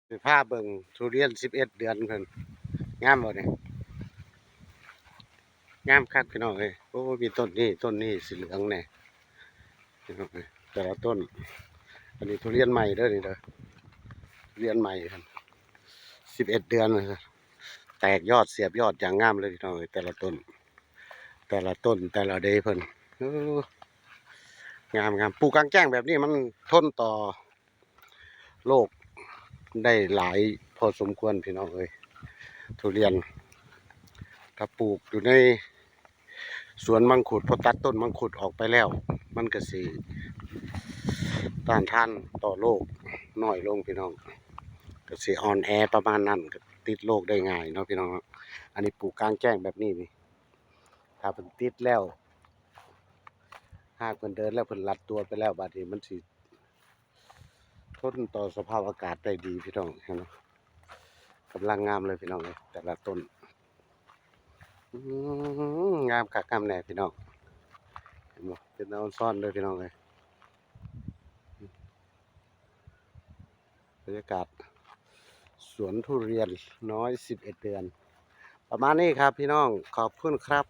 ຊິພາເບິ່ງທຸລຽນສິບເອັດເດືອນເພິ່ນ ງາມບໍ່ນີ້? ງາມຄັກພີ່ນ້ອງເອີຍ. ໂອ້ ມີຕົ້ນນີ້ ຕົ້ນນີ້ສີເຫຼືອງແດ່ ພີ່ນ້ອງເອີຍ ແຕ່ລະຕົ້ນ. ອັນນີ້ທຸລຽນໃໝ່ເດີນີ້ເດີ ທຸລຽນໃໝ່ເພິ່ນ ສິບເອັດເດືອນ ແຕກຍອດສຽບຍອດຢ່າງງາມເລີຍພີ່ນ້ອງເອີຍ ແຕ່ລະຕົ້ນ ແຕ່ລະຕົ້ນ ແຕ່ລະເດເພິ່ນ. ໂອ້ ງາມໆ ປູກກາງແຈ້ງແບບນີ້ມັນທົນຕໍ່ໂລກໄດ້ຫຼາຍພໍສົມຄວນພີ່ນ້ອງເອີຍ ທຸລຽນ. ຖ້າປູກຢູ່ໃນສວນມັງຄຸດ ພໍຕັດຕົ້ນມັງຄຸດອອກໄປແລ້ວ ມັນກະຊິຕ້ານທານຕໍ່ໂລກໜ້ອຍລົງພີ່ນ້ອງ ກະຊິອ່ອນແອປະມານນັ້ນ ກະຕິດໂລກໄດ້ງ່າຍເນາະພີ່ນ້ອງເນາະ. ອັນນີ້ປູກກາງແຈ້ງແບບນີ້ນີ້ ຖ້າເພິ່ນຕິດແລ້ວ ຮາກເພິ່ນເດີນແລ້ວ ເພິ່ນລັດຕົວໄປແລ້ວ ບາດນີ້ມັນຊິ ທົນຕໍ່ສະພາບອາກາດໄດ້ດີພີ່ນ້ອງ ເຫັນບໍ່? ກຳລັງງາມເລີຍພີ່ນ້ອງເອີຍ ແຕ່ລະຕົ້ນ. ອືມ ງາມຄັກງາມແນ່ພີ່ນ້ອງ ເຫັນບໍ່? ເປັນຕາອອນຊອນເດີພີ່ນ້ອງເອີຍ. ບັນຍາກາດສວນທຸລຽນນ້ອຍສິບເອັດເດືອນ ປະມານນີ້ຄັບພີ່ນ້ອງ ຂອບຄຸນຄັບ.